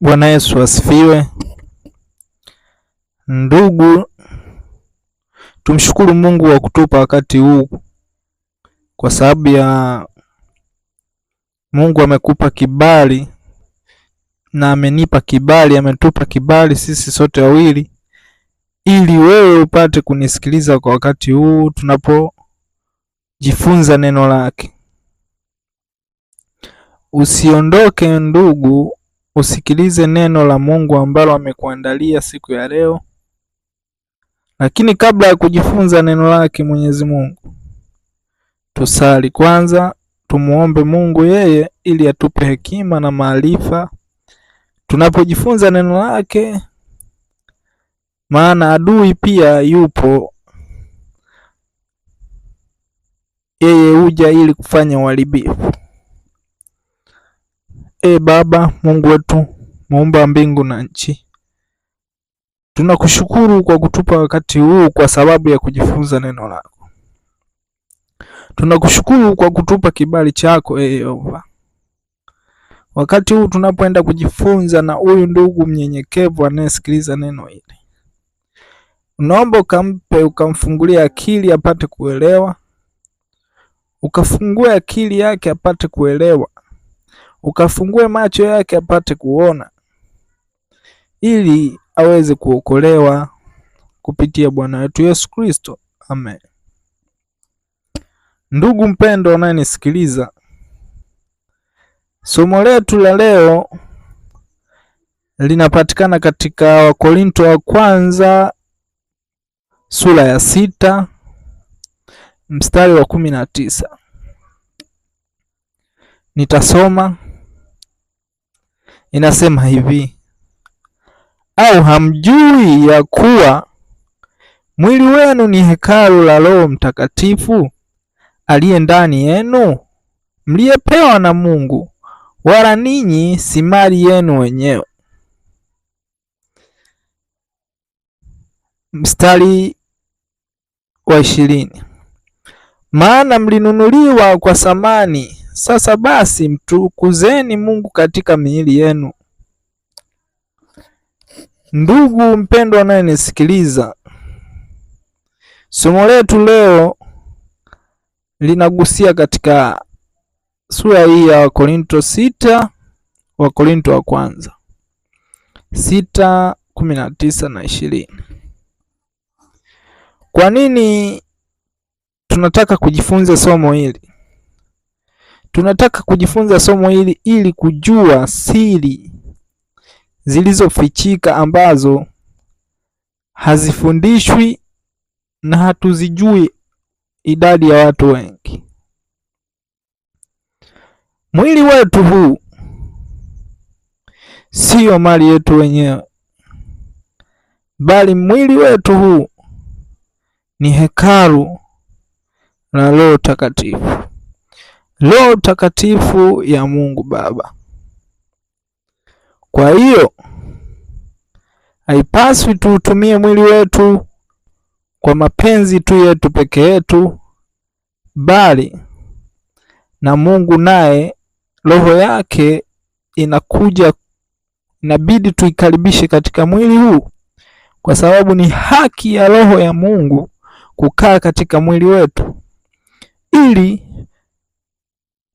Bwana Yesu asifiwe. Ndugu, tumshukuru Mungu wa kutupa wakati huu, kwa sababu ya Mungu amekupa kibali na amenipa kibali, ametupa kibali sisi sote wawili, ili wewe upate kunisikiliza kwa wakati huu tunapojifunza neno lake. Usiondoke ndugu, usikilize neno la Mungu ambalo amekuandalia siku ya leo. Lakini kabla ya kujifunza neno lake Mwenyezi Mungu, tusali kwanza, tumuombe Mungu yeye ili atupe hekima na maarifa tunapojifunza neno lake, maana adui pia yupo, yeye huja ili kufanya uharibifu. E Baba Mungu wetu, muumba mbingu na nchi, tunakushukuru kwa kutupa wakati huu kwa sababu ya kujifunza neno lako. Tunakushukuru kwa kutupa kibali chako, e Yehova. Wakati huu tunapoenda kujifunza na huyu ndugu mnyenyekevu anayesikiliza neno hili, unaomba ukampe, ukamfungulia akili apate kuelewa, ukafungue akili yake apate kuelewa, ukafungue macho yake apate kuona, ili aweze kuokolewa kupitia Bwana wetu Yesu Kristo. Amen. Ndugu mpendwa unayenisikiliza, somo letu la leo linapatikana katika Wakorinto wa kwanza sura ya 6 mstari wa 19. Nitasoma. Inasema hivi: au hamjui ya kuwa mwili wenu ni hekalu la Roho Mtakatifu aliye ndani yenu, mliyepewa na Mungu, wala ninyi si mali yenu wenyewe. Mstari wa 20, maana mlinunuliwa kwa thamani, sasa basi mtukuzeni Mungu katika miili yenu. Ndugu mpendwa unayenisikiliza, somo letu leo linagusia katika sura hii ya Wakorinto 6, Wakorinto wa kwanza 6:19 na 20. Kwa nini tunataka kujifunza somo hili? Tunataka kujifunza somo hili ili kujua siri zilizofichika ambazo hazifundishwi na hatuzijui idadi ya watu wengi. Mwili wetu huu sio mali yetu wenyewe, bali mwili wetu huu ni hekalu la Roho Takatifu, Roho Takatifu ya Mungu Baba. Kwa hiyo haipaswi tuutumie mwili wetu kwa mapenzi tu yetu peke yetu, bali na Mungu naye roho yake inakuja, inabidi tuikaribishe katika mwili huu, kwa sababu ni haki ya roho ya Mungu kukaa katika mwili wetu, ili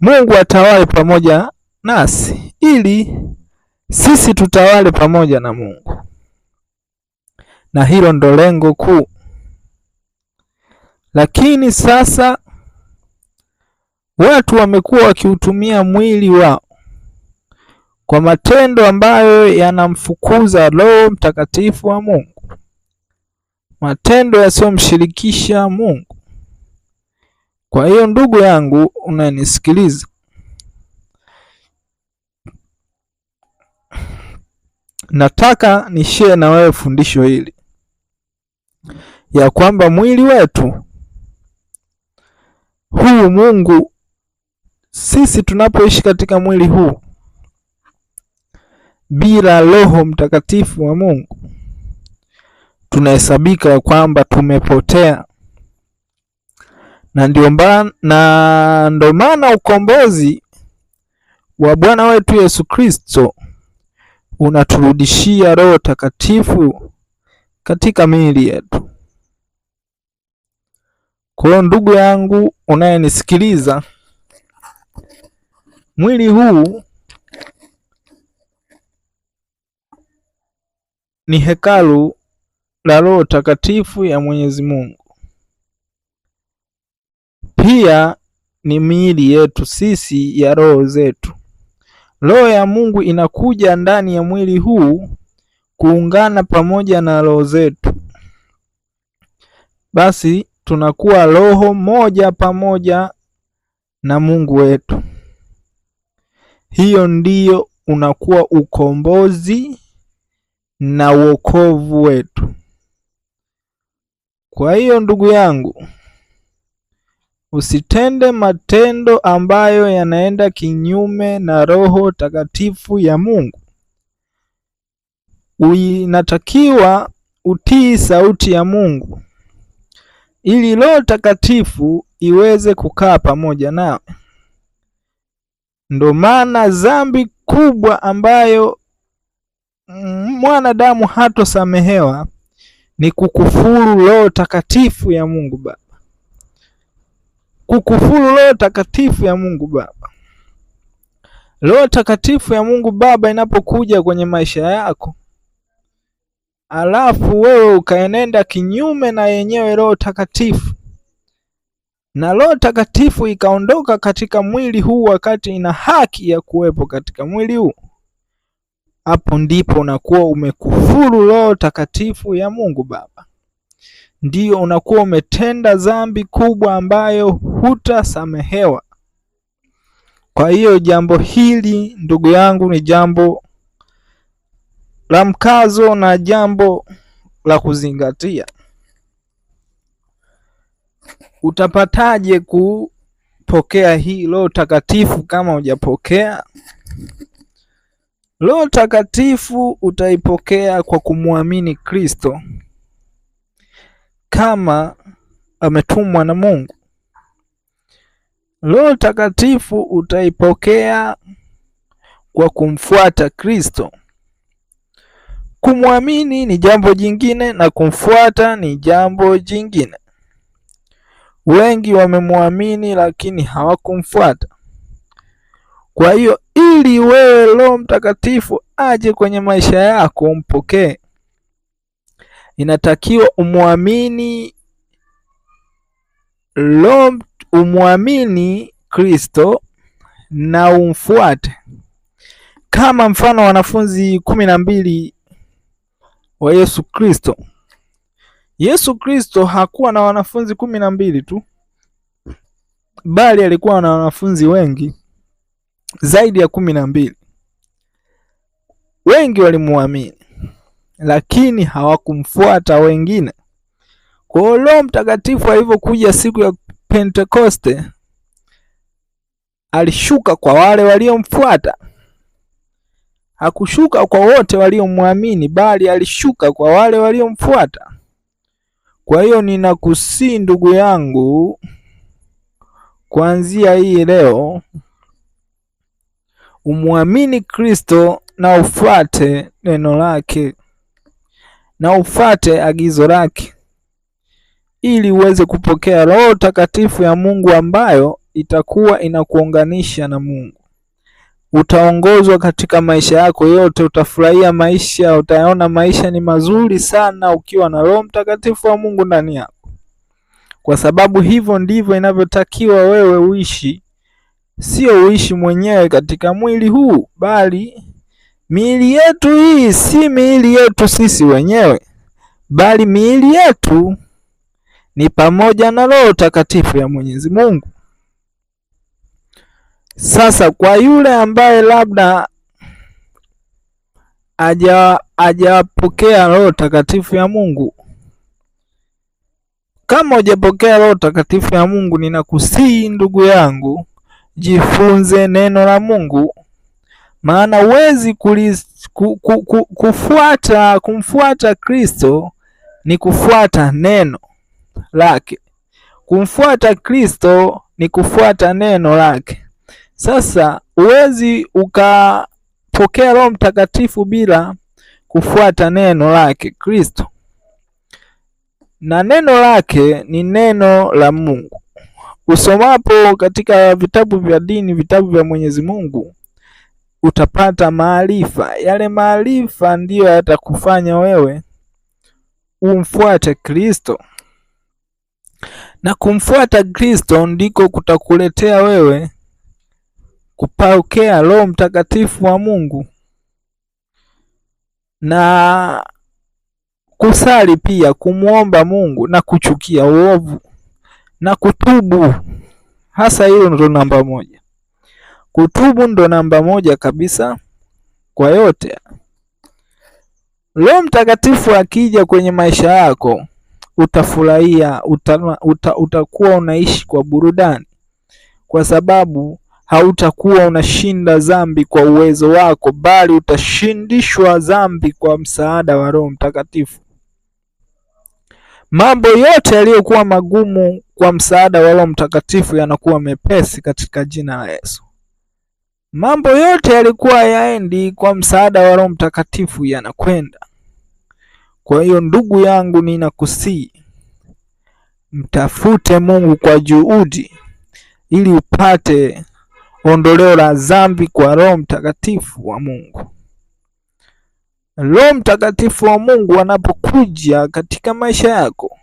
Mungu atawale pamoja nasi, ili sisi tutawale pamoja na Mungu. Na hilo ndo lengo kuu. Lakini sasa watu wamekuwa wakiutumia mwili wao kwa matendo ambayo yanamfukuza Roho Mtakatifu wa Mungu, matendo yasiyomshirikisha Mungu. Kwa hiyo ndugu yangu unanisikiliza, nataka ni share na wewe fundisho hili ya kwamba mwili wetu huu Mungu, sisi tunapoishi katika mwili huu bila Roho Mtakatifu wa Mungu, tunahesabika kwamba tumepotea. Na ndio maana ukombozi wa Bwana wetu Yesu Kristo Unaturudishia Roho Takatifu katika miili yetu. Kwa hiyo ndugu yangu unayenisikiliza, mwili huu ni hekalu la Roho Takatifu ya Mwenyezi Mungu. Pia ni miili yetu sisi ya roho zetu. Roho ya Mungu inakuja ndani ya mwili huu kuungana pamoja na roho zetu, basi tunakuwa roho moja pamoja na Mungu wetu. Hiyo ndiyo unakuwa ukombozi na wokovu wetu. Kwa hiyo ndugu yangu, usitende matendo ambayo yanaenda kinyume na Roho Takatifu ya Mungu. Inatakiwa utii sauti ya Mungu ili Roho Takatifu iweze kukaa pamoja nawe. Ndo maana dhambi kubwa ambayo mwanadamu hatosamehewa ni kukufuru Roho Takatifu ya Mungu Baba, kukufuru Roho Takatifu ya Mungu Baba. Roho Takatifu ya Mungu Baba inapokuja kwenye maisha yako, alafu wewe ukaenenda kinyume na yenyewe Roho Takatifu, na Roho Takatifu ikaondoka katika mwili huu wakati ina haki ya kuwepo katika mwili huu, hapo ndipo unakuwa umekufuru Roho Takatifu ya Mungu Baba. Ndiyo unakuwa umetenda dhambi kubwa ambayo hutasamehewa. Kwa hiyo jambo hili ndugu yangu ni jambo la mkazo na jambo la kuzingatia. Utapataje kupokea hii Roho Takatifu kama hujapokea? Roho Takatifu utaipokea kwa kumwamini Kristo kama ametumwa na Mungu. Roho Takatifu utaipokea kwa kumfuata Kristo. Kumwamini ni jambo jingine na kumfuata ni jambo jingine. Wengi wamemwamini lakini hawakumfuata. Kwa hiyo ili wewe Roho Mtakatifu aje kwenye maisha yako umpokee, inatakiwa umwamini Roho, umwamini Kristo na umfuate. Kama mfano wanafunzi 12 wa Yesu Kristo. Yesu Kristo hakuwa na wanafunzi 12 tu, bali alikuwa na wanafunzi wengi zaidi ya 12. Wengi walimuamini lakini hawakumfuata wengine. Kwa hiyo Roho Mtakatifu alivyokuja siku ya Pentekoste alishuka kwa wale waliomfuata. Hakushuka kwa wote waliomwamini, bali alishuka kwa wale waliomfuata. Kwa hiyo ninakusii ndugu yangu, kuanzia hii leo umwamini Kristo na ufuate neno lake na ufate agizo lake, ili uweze kupokea Roho Takatifu ya Mungu ambayo itakuwa inakuunganisha na Mungu. Utaongozwa katika maisha yako yote, utafurahia maisha, utayaona maisha ni mazuri sana ukiwa na Roho Mtakatifu wa Mungu ndani yako, kwa sababu hivyo ndivyo inavyotakiwa wewe uishi. Sio uishi mwenyewe katika mwili huu, bali miili yetu hii si miili yetu sisi wenyewe, bali miili yetu ni pamoja na Roho Takatifu ya Mwenyezi Mungu. Sasa kwa yule ambaye labda hajapokea Roho Takatifu ya Mungu, kama hujapokea Roho Takatifu ya Mungu, ninakusihi ndugu yangu, jifunze neno la Mungu, maana huwezi kumfuata Kristo ni kufuata neno lake. Kumfuata Kristo ni kufuata neno lake. Sasa huwezi ukapokea kumpokea Roho Mtakatifu bila kufuata neno lake Kristo, na neno lake ni neno la Mungu. Usomapo katika vitabu vya dini, vitabu vya Mwenyezi Mungu, utapata maarifa. Yale maarifa ndiyo yatakufanya wewe umfuate Kristo, na kumfuata Kristo ndiko kutakuletea wewe kupokea Roho Mtakatifu wa Mungu na kusali pia, kumwomba Mungu na kuchukia uovu na kutubu. Hasa hilo ndo namba moja. Kutubu ndo namba moja kabisa kwa yote. Roho Mtakatifu akija kwenye maisha yako utafurahia, utakuwa unaishi kwa burudani, kwa sababu hautakuwa unashinda dhambi kwa uwezo wako, bali utashindishwa dhambi kwa msaada wa Roho Mtakatifu. Mambo yote yaliyokuwa magumu kwa msaada wa Roho Mtakatifu yanakuwa mepesi katika jina la Yesu. Mambo yote yalikuwa yaendi kwa msaada wa Roho Mtakatifu yanakwenda. Kwa hiyo ndugu yangu, ninakusii mtafute Mungu kwa juhudi ili upate ondoleo la dhambi kwa Roho Mtakatifu wa Mungu. Roho Mtakatifu wa Mungu anapokuja katika maisha yako,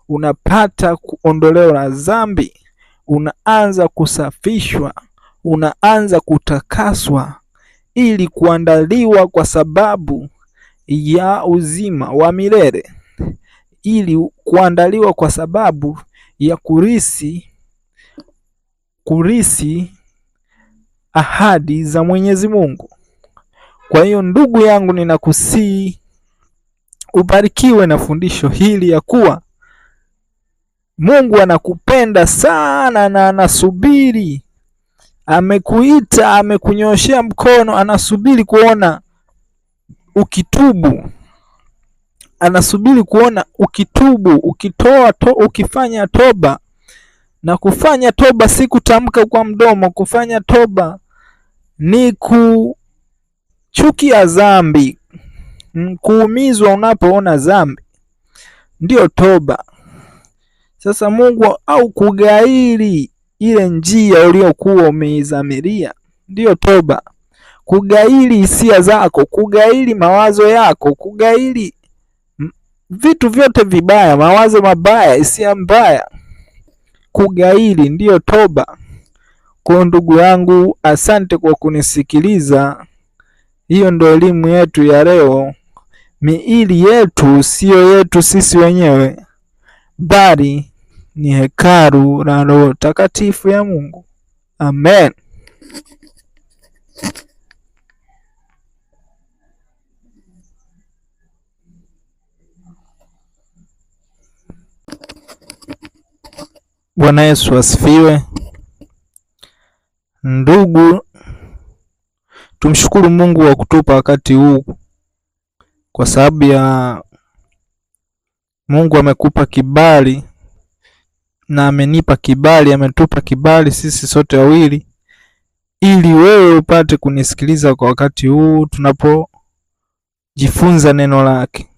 unapata kuondoleo la dhambi, unaanza kusafishwa, unaanza kutakaswa ili kuandaliwa kwa sababu ya uzima wa milele, ili kuandaliwa kwa sababu ya kurisi ahadi za Mwenyezi Mungu. Kwa hiyo ndugu yangu, ninakusii ubarikiwe na fundisho hili ya kuwa Mungu anakupenda sana na anasubiri, amekuita, amekunyoshea mkono, anasubiri kuona ukitubu, anasubiri kuona ukitubu, ukitoa ukifanya toba. Na kufanya toba si kutamka kwa mdomo. Kufanya toba ni kuchukia dhambi, kuumizwa unapoona dhambi, ndiyo toba. Sasa Mungu au kugairi ile njia uliyokuwa umeizamiria, ndiyo toba. Kugairi hisia zako, kugairi mawazo yako, kugairi vitu vyote vibaya, mawazo mabaya, hisia mbaya, kugairi ndiyo toba. Kwa ndugu yangu, asante kwa kunisikiliza. Hiyo ndo elimu yetu ya leo. Miili yetu siyo yetu sisi wenyewe, bali ni hekalu la Roho Takatifu ya Mungu. Amen. Bwana Yesu asifiwe. Ndugu, tumshukuru Mungu wa kutupa wakati huu, kwa sababu ya Mungu amekupa kibali na amenipa kibali, ametupa kibali sisi sote wawili, ili wewe upate kunisikiliza kwa wakati huu tunapojifunza neno lake.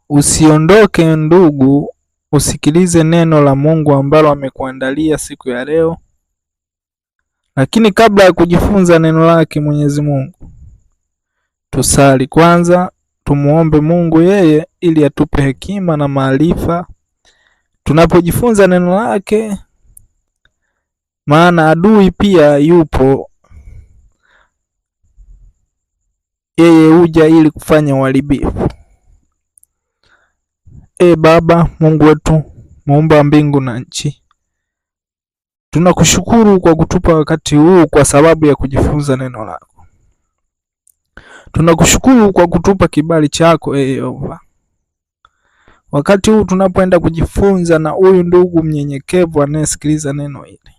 Usiondoke ndugu, usikilize neno la Mungu ambalo amekuandalia siku ya leo. Lakini kabla ya kujifunza neno lake Mwenyezi Mungu, tusali kwanza, tumuombe Mungu yeye ili atupe hekima na maarifa tunapojifunza neno lake, maana adui pia yupo, yeye huja ili kufanya uharibifu. E Baba Mungu wetu, muumba mbingu na nchi, tunakushukuru kwa kutupa wakati huu kwa sababu ya kujifunza neno lako. Tunakushukuru kwa kutupa kibali chako, e Yehova. Wakati huu tunapoenda kujifunza na huyu ndugu mnyenyekevu anayesikiliza neno hili,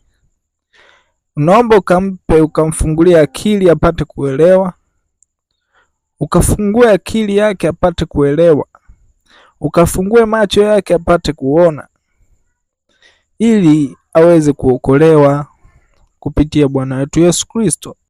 unaomba ukampe, ukamfungulia akili apate kuelewa, ukafungue akili yake apate kuelewa, ukafungue macho yake apate kuona, ili aweze kuokolewa kupitia Bwana wetu Yesu Kristo.